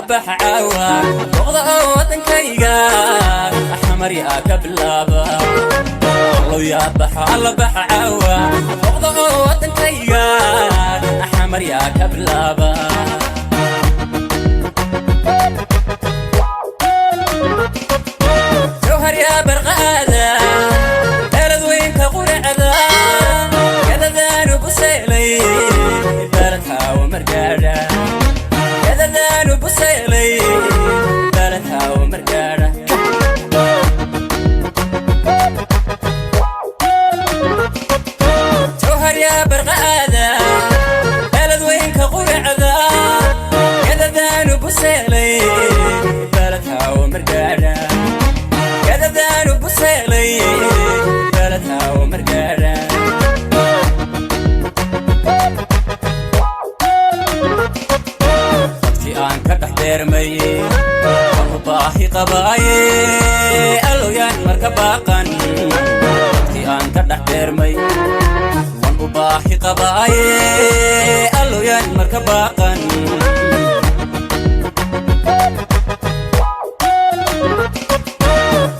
Baxa caawa boqda oo waddankayga Xamar yaa ka bilaaba. Allow yaa baxa, alla baxa caawa boqda oo waddankayga Xamar yaa ka bilaaba. Jawhar yaa barqaada, beeladweynka quracda, gadadaanu buseelay baladhaawo margaadha, gadadaanu buseelay baladhaawo margaadha. Jawhar yaa barqaada, beeladweynka quracda, gadadaanu buseelay baladhaawo margaadha, gadadaanu buseelay baladhaawo margaadha. Dadkii aan ka dhex beermay waan u baahi qabaaye, allowyaan marka baaqan. Dadkii aan ka dhex beermay waan u baahi qabaaye, allowyaan marka baaqan.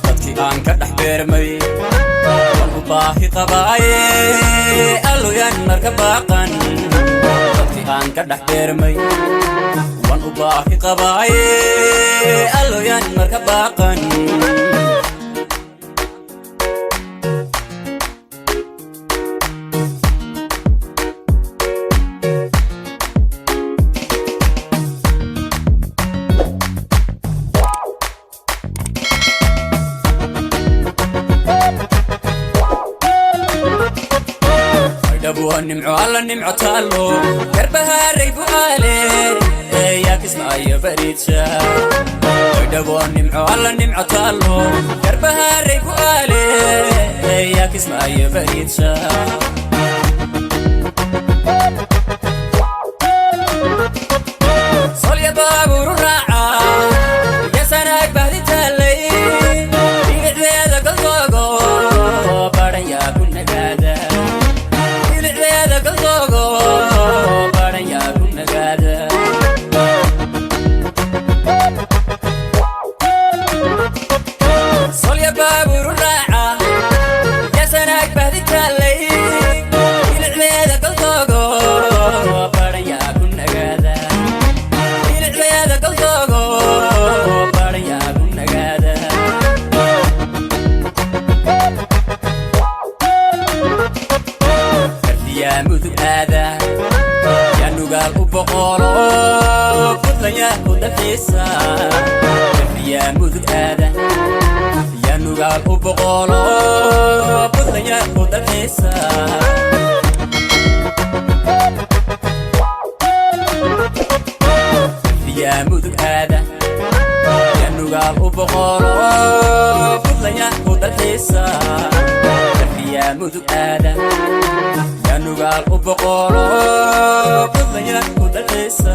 Dadkii aan ka dhex beermay waan u baahi qabaaye, allowyaan marka baaqan. Dadkii aan ka dhex beermay waan u baahi qabaaye, allowyaan marka baaqan. Dhabuwa nimco, alla nimco taallo garbahaaray bu'aale yaa Kismaayo bariidsha. Dhabuwa nimco, alla nimco taallo garbahaaray bu'aale yaa Kismaayo bariidsha. Solya baabuuru raaca yasanaag bahdi taallay, bilicdeeda goldoogo badhan yaa ku nagaada, bilicdeeda goldoogo badhan yaa ku nagaada. Solya baabuuru raaca yasanaag bahdi taallay, bilicdeeda goldoogo badhan yaa ku nagaada, bilicdeeda goldoogo badhan yaa ku nagaada. Fardiyaa Mudug aada, yaa Nugaal u boqolo, Puntland yaa ku dalxiisa. Fardiyaa Mudug aada, yaa Nugaal u boqolo, Puntland yaa ku dalxiisa. Fardiyaa Mudug aada, yaa Nugaal u boqolo, Puntland yaa ku dalxiisa. Fardiyaa Mudug aada, yaa Nugaal u boqolo, Puntland yaa ku dalxiisa.